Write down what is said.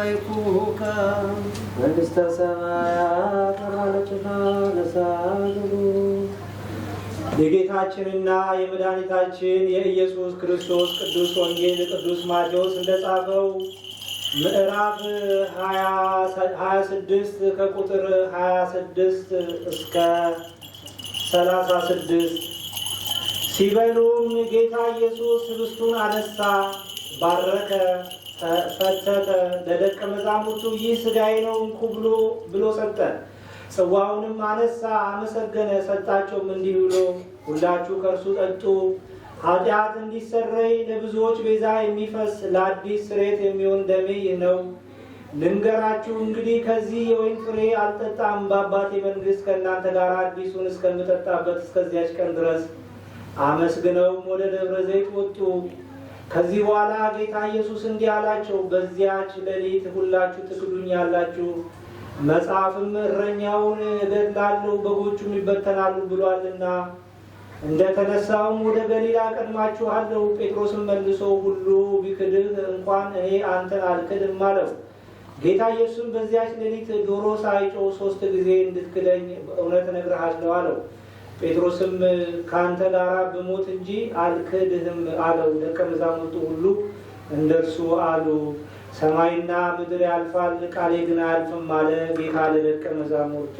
ይኩከ። መንግሥተ ሰማያት ቀርባለችና ንስሐ ግቡ። የጌታችንና የመድኃኒታችን የኢየሱስ ክርስቶስ ቅዱስ ወንጌል ቅዱስ ማቴዎስ እንደጻፈው ምዕራፍ 26 ከቁጥር 26 እስከ 36። ሲበሉም ጌታ ኢየሱስ ኅብስቱን አነሳ፣ ባረከ፣ ፈተተ፣ ለደቀ መዛሙርቱ ይህ ሥጋዬ ነው እንኩ ብሎ ሰጠ። ጽዋውንም አነሳ፣ አመሰገነ፣ ሰጣቸውም እንዲህ ብሎ ሁላችሁ ከእርሱ ጠጡ። ኃጢአት እንዲሰረይ ለብዙዎች ቤዛ የሚፈስ ለአዲስ ስርየት የሚሆን ደሜ ይህ ነው። ልንገራችሁ እንግዲህ ከዚህ የወይን ፍሬ አልጠጣም፣ በአባቴ መንግሥት ከእናንተ ጋር አዲሱን እስከምጠጣበት እስከዚያች ቀን ድረስ። አመስግነውም ወደ ደብረ ዘይት ወጡ። ከዚህ በኋላ ጌታ ኢየሱስ እንዲህ አላቸው፣ በዚያች ሌሊት ሁላችሁ ትክዱኛላችሁ። መጽሐፍም እረኛውን እገድላለሁ፣ በጎቹም ይበተናሉ ብሏልና። እንደ ተነሳውም ወደ ገሊላ ቀድማችኋለሁ። ጴጥሮስም መልሶ ሁሉ ቢክድህ እንኳን እኔ አንተን አልክድም አለው። ጌታ ኢየሱስም በዚያች ሌሊት ዶሮ ሳይጮህ 3 ጊዜ እንድትክደኝ እውነት እነግርሃለሁ አለው። ጴጥሮስም ከአንተ ጋር ብሞት እንጂ አልክድህም አለው። ደቀ መዛሙርቱ ሁሉ እንደርሱ አሉ። ሰማይና ምድር ያልፋል፣ ቃሌ ግን አያልፍም አለ ጌታ ለደቀ መዛሙርቱ።